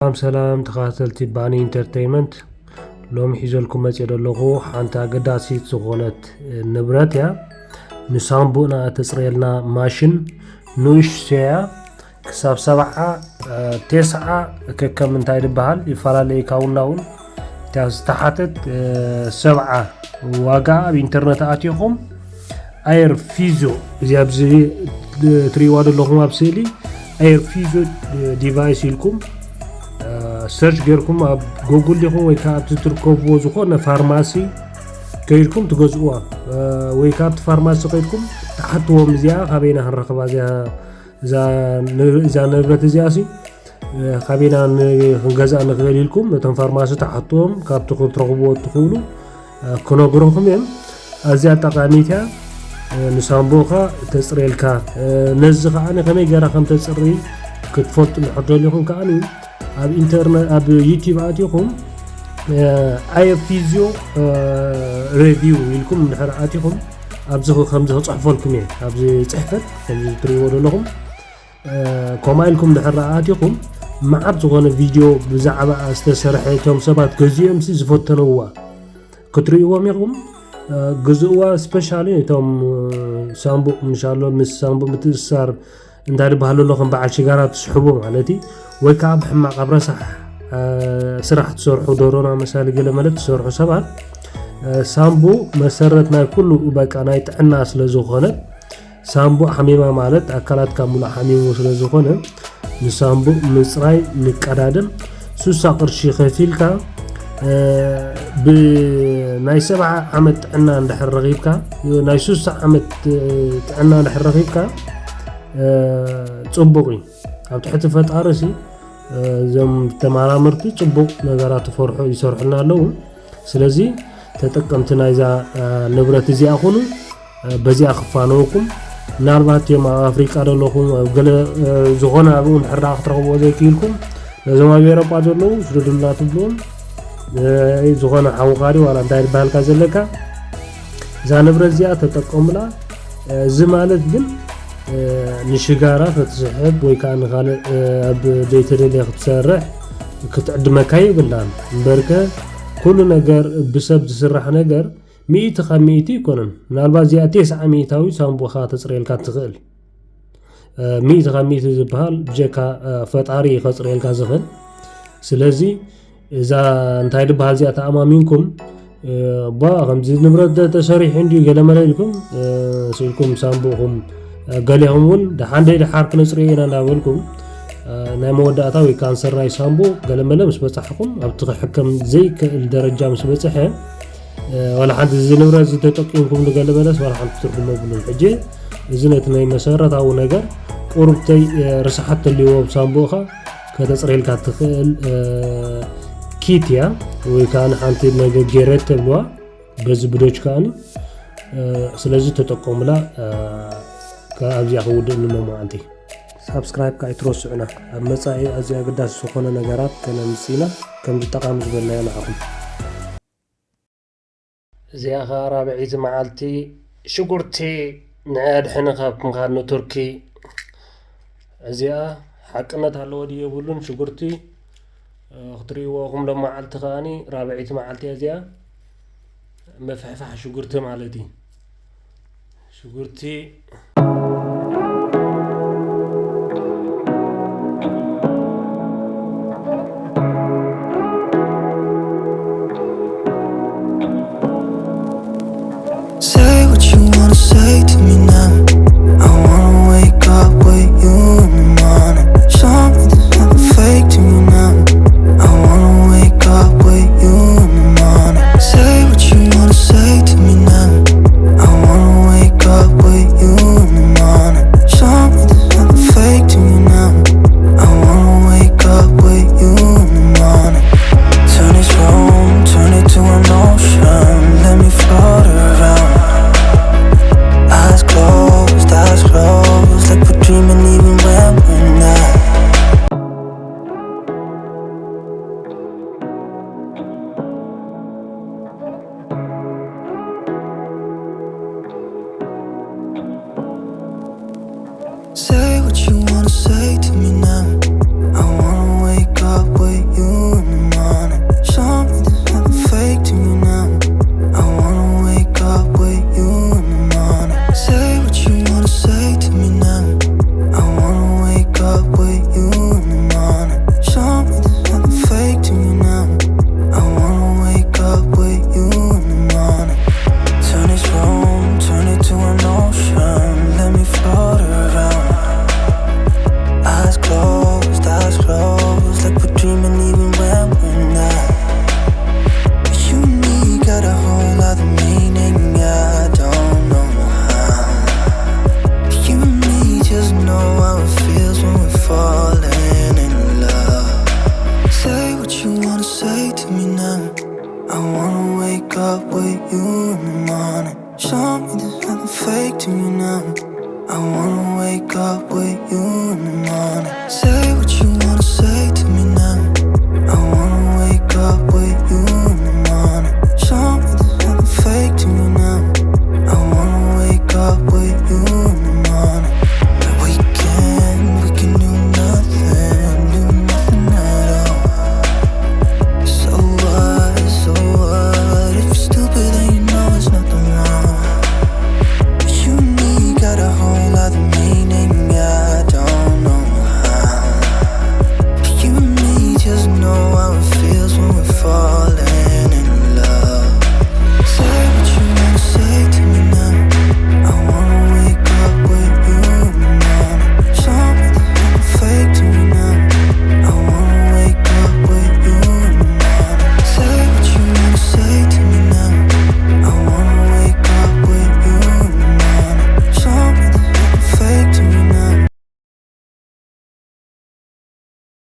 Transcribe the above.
ሰላም ሰላም ተኸታተልቲ ባኒ ኢንተርቴይመንት፣ ሎሚ ሒዘልኩም መፅእ ዘለኹ ሓንቲ ኣገዳሲት ዝኾነት ንብረት እያ። ንሳምቡእና እተፅረየልና ማሽን ንእሽቶ እያ። ክሳብ ሰብዓ፣ እ፣ ቴስዓ ከከም እንታይ ዝበሃል ይፈላለ እዩ። ካብና እውን እታ ዝተሓተት፣ እ፣ ሰብዓ ዋጋ ኣብ ኢንተርነት ኣትኹም ኣየር ፊዞ፣ እዚ ኣብዚ ትሪእዋ ዘለኹም ኣብ ስእሊ ኣየር ፊዞ ዲቫይስ ኢልኩም፣ እ፣ ሰርች ጌርኩም ኣብ ጎጉል ዲኹም ወይ ከዓ ኣብቲ ትርከብዎ ዝኾነ ፋርማሲ ከይድኩም ትገዝእዋ፣ እ፣ ወይ ከዓ ኣብቲ ፋርማሲ ከይድኩም ትሓትዎም፣ እዚኣ ካበይና ክንረኽባ እዚኣ፣ እዛ ን-፣ እዛ ንብረት እዚኣ ሲ፣ እ፣ ካበይና ን-፣ ክንገዝኣ ንኽእል ኢልኩም ነቶም ፋርማሲ ትሓትዎም፣ ካብቲ ክትረኽብዎ እትኽእሉ፣ እ፣ ክነግረኹም እዮም። ኣዝያ ጠቓሚት እያ። እ፣ ንሳምቦኻ ተጽርየልካ። እ፣ ነዚ ከዓኒ ከመይ ገይራ ከም ተጽሪ ክትፈልጡ እንድሕር ደሊኹም ከዓኒ ኣብ ኢንተርነ-፣ ኣብ ዩቲዩብ ኣቲኹም፣ እ፣ ኣየ ፊዝዮ፣ እ፣ ሬቪው ኢልኩም እንድሕር ኣቲኹም ኣብዚ ከምዚ ክጽሕፈልኩም እየ። ኣብዚ ጽሕፈት ከምዚ ትርእይዎ ዘለኹም፣ እ፣ ከምኡ ኢልኩም እንድሕር ኣቲኹም መዓት ዝኾነ ቪድዮ ብዛዕባ ዝተሰርሐ እቶም ሰባት ገዚኦምሲ ዝፈተነዋ ክትርእይዎም ኢኹም። እ፣ ግዝእዋ ስፔሻሊ እቶም፣ እ፣ ሳምቡእ ምሻሎ ምስ ሳምቡእ ምትእስሳር እንታይ ዝበሃል ኣሎ ከም በዓል ሽጋራ ትስሕቡ ማለት እዩ። ወይ ከዓ ኣብ ሕማቕ ኣብ ረሳሕ፣ እ፣ ስራሕ ትሰርሑ ዶሮና መሳሊ ገለ መለ ትሰርሑ ሰባት፣ እ፣ ሳምቡእ መሰረት ናይ ኩሉ በቃ ናይ ጥዕና ስለ ዝኾነ ሳምቡእ ሓሚማ ማለት ኣካላትካ ሙሉእ ሓሚሙ ስለ ዝኾነ ንሳምቡእ ምጽራይ ንቀዳደም። ሱሳ ቅርሺ ከፊልካ፣ እ፣ ብናይ ሰብዓ ዓመት ጥዕና እንድሕር ረኺብካ፣ ናይ ሱሳ ዓመት፣ እ፣ ጥዕና እንድሕር ረኺብካ፣ እ፣ ጽቡቕ እዩ። ኣብ ትሕቲ ፈጣሪ ሲ፣ እ፣ እዞም ተመራመርቲ ጽቡቕ ነገራት ይፈርሑ፣ ይሰርሑልና ኣለዉ። ስለዚ ተጠቀምቲ ናይዛ፣ እ፣ ንብረት እዚኣ ኩኑ፣ እ፣ በዚኣ ክፋነወኩም። ምናልባት እዮም ኣብ ኣፍሪቃ ዘለኹም፣ ኣብ ገለ፣ እ፣ ዝኾነ ኣብኡ እንድሕር ደኣ ክትረኽብዎ ዘይክኢልኩም፣ ነዞም ኣብ ኤውሮጳ ዘለዉ ስደዱልና ትብልዎም፣ እ፣ ዝኾነ ሓውኻ ድዩ ዋላ እንታይ ዝበሃልካ ዘለካ፣ እዛ ንብረት እዚኣ ተጠቀሙላ። እ፣ እዚ ማለት ግን፣ እ፣ ንሽጋራ ክትስሕብ ወይ ከዓ ንኻልእ፣ እ፣ ኣብ ዘይተደልየ ክትሰርሕ ክትዕድመካ የብላን። እምበርከ ኩሉ ነገር ብሰብ ዝስራሕ ነገር ሚእቲ ካብ ሚእቲ ኣይኮነን። ምናልባት እዚኣ ተስዓ ሚእታዊ ሳምቡእኻ ተጽርየልካ ትኽእል። እ፣ ሚእቲ ካብ ሚእቲ ዝበሃል ብጀካ፣ እ፣ ፈጣሪ እዩ ከጽርየልካ ዝኽእል። ስለዚ እዛ እንታይ ዝበሃል እዚኣ ተኣማሚንኩም፣ እ፣ ባ ከምዚ ንብረት ደ-፣ ተሰሪሑ እንድዩ ገለ መለ ኢልኩም፣ እ፣ ስኢልኩም ሳምቡእኹም፣ እ፣ ገሊኹም እውን ደሓን ደይ ደሓር ክነጽርዮ ኢና እንዳበልኩም፣ እ፣ ናይ መወዳእታ ወይ ካንሰር ናይ ሳምቡእ ገለ መለ ምስ በጻሕኹም ኣብቲ ክሕከም ዘይክእል ደረጃ ምስ በጽሐ፣ እ፣ ዋላ ሓንቲ እዚ ንብረት እዚ ተጠቂምኩምሉ ገለ መለስ ዋላ ሓንቲ ትርጉም የብሉን። ሕጂ እዚ ነቲ ናይ መሰረታዊ ነገር ቁሩብተይ፣ እ፣ ርስሓት ተልይዎ ሳምቡእኻ ከተጽርየልካ ትኽእል፣ እ፣ ኪት እያ፣ ወይ ከዓ ንሓንቲ ነገር ጌሬት ተብልዋ በዚ ብዶች ከዓኒ፣ እ፣ ስለዚ ተጠቀሙላ፣ እ፣ ከ-፣ ኣብዚኣ ክውድእ ንሎ መዓልቲ። ሳብስክራይብ ከዓ ኣይትረስዑና። ኣብ መጻኢ ኣዝዩ ኣገዳሲ ዝኾነ ነገራት ከነምጽእ ኢና፣ ከምዚ ጠቓሚ ዝበልናዮ ንዓኹም። እዚኣ ኸኣ ራብዐይቲ መዓልቲ ሽጉርቲ ንኣድሕነ ካብ ምኻድ ንቱርኪ። እዚኣ ሓቅነት ኣለዎ ድዩ የብሉን? ሽጉርቲ፣ እ፣ ክትርእይዎ ኢኹም ሎም መዓልቲ ከኣኒ ራብዐይቲ መዓልቲ እያ እዚኣ። ምፍሕፋሕ ሽጉርቲ ማለት እዩ። ሽጉርቲ